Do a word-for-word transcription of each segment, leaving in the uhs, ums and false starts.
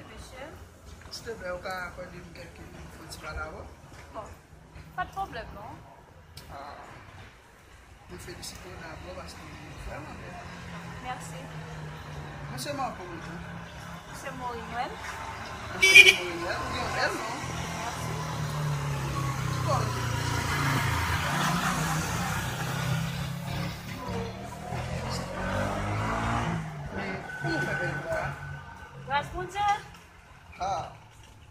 Mesye. Silteplè, ou ka akòde m kèlke minit pou ti pale avè w? Bon, pa de pwoblèm, non. Ah, mwen felisite w dabò paske w vrèman bèl. Mèsi. Mwen se Marco Roger. Mwen se Maurinuel. Mwen se Maurinuel. Ou gen yon bèl non. Mèsi. Ki bò w ye? Men, kòman w fè bèl konsa? Gras Bondye. Ah,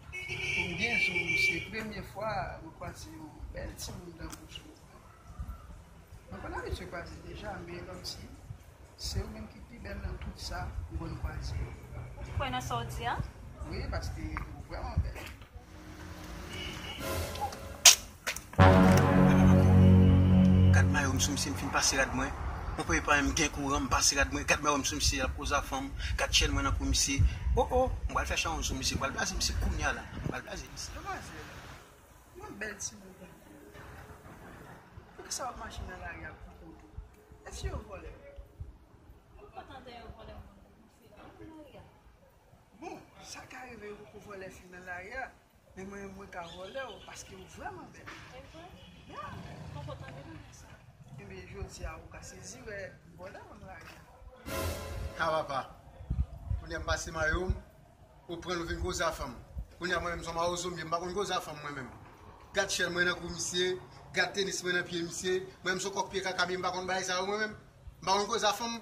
pou m byen di w, se premye fwa mwen kwaze yon bèl timoun tankou w. Mwen konn abitye kwaze deja, men kòmsi se ou menm ki pi bèl nan tout sa m konn kwaze. Ou kwè nan sa w di a? Wi, paske ou vrèman bèl. Gad mayo m sou misye, m fin pase rad mwen. Mwen prepare m gen kouran, m pase rad mwen. Gad mayo m sou misye, l ap koze a fanm. Gad chèn mwen nan kou misye. O o, m pral fè chawony sou misye, m pral blaze misye kounya la. M pral blaze misye. Demwazèl, yon bèl timoun tankou w, poukisa w ap mache nan lari a pou kont ou? Èske yo vòlè w? Ou pa tande yo vòlè moun nan lari a? Bon, sa ka rive yo poko vòlè fi nan lari a, men mwen, mwen ka vòlè w paske w vrèman bèl. E vre? Ya. Mwen kontan de sa. Ebyen, jodi a, ou ka sezi wè m vòlè w nan lari a. Ha papa, kounye a m pase mayo m, ou pran l, ou vin koze a fanm. Kounye a mwen menm se yon mawozo m ye, m pa konn koze a fanm mwen menm. Gad chèn mwen nan kou misye, gad tenis mwen nan pye misye, mwen menm se yon kòk pye kaka m ye, m pa konn bagay sa yo mwen menm. M pa konn koze a fanm.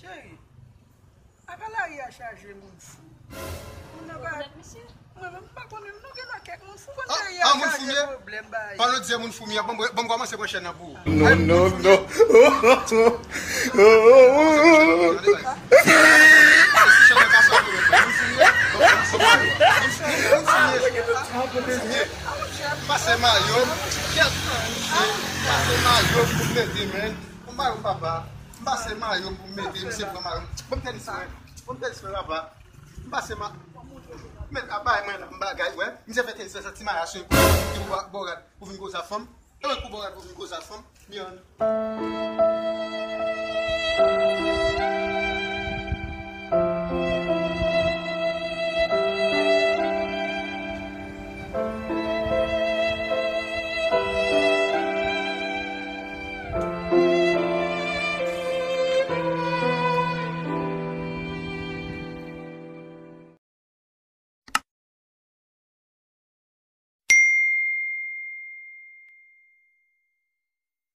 Cheri, apa lari a chaje moun fou? Moun nan pa... Mwen menm m pa konnen non, gen nan kèk moun fou konn lari a chaje pwoblèm bay. Pandan w di se moun fou m ye, ban m, ban m kòmanse pran chèn nan pou ou. Non, non, non. Pase mayo m, kèt. Pase mayo m pou m mete men. Ban m mayo m papa. M pase mayo m pou m mete, misye pran mayo m. Ban m tenis mwen. Ban m tenis mwen papa. M pase ma... Met a bay mwen nan bagay, wè. Misye fè tenis nan ti mayas yo. Epi ou pa bò rad pou vin koze a fanm. E mwen pou bò rad pou vin koze a fanm. Myann.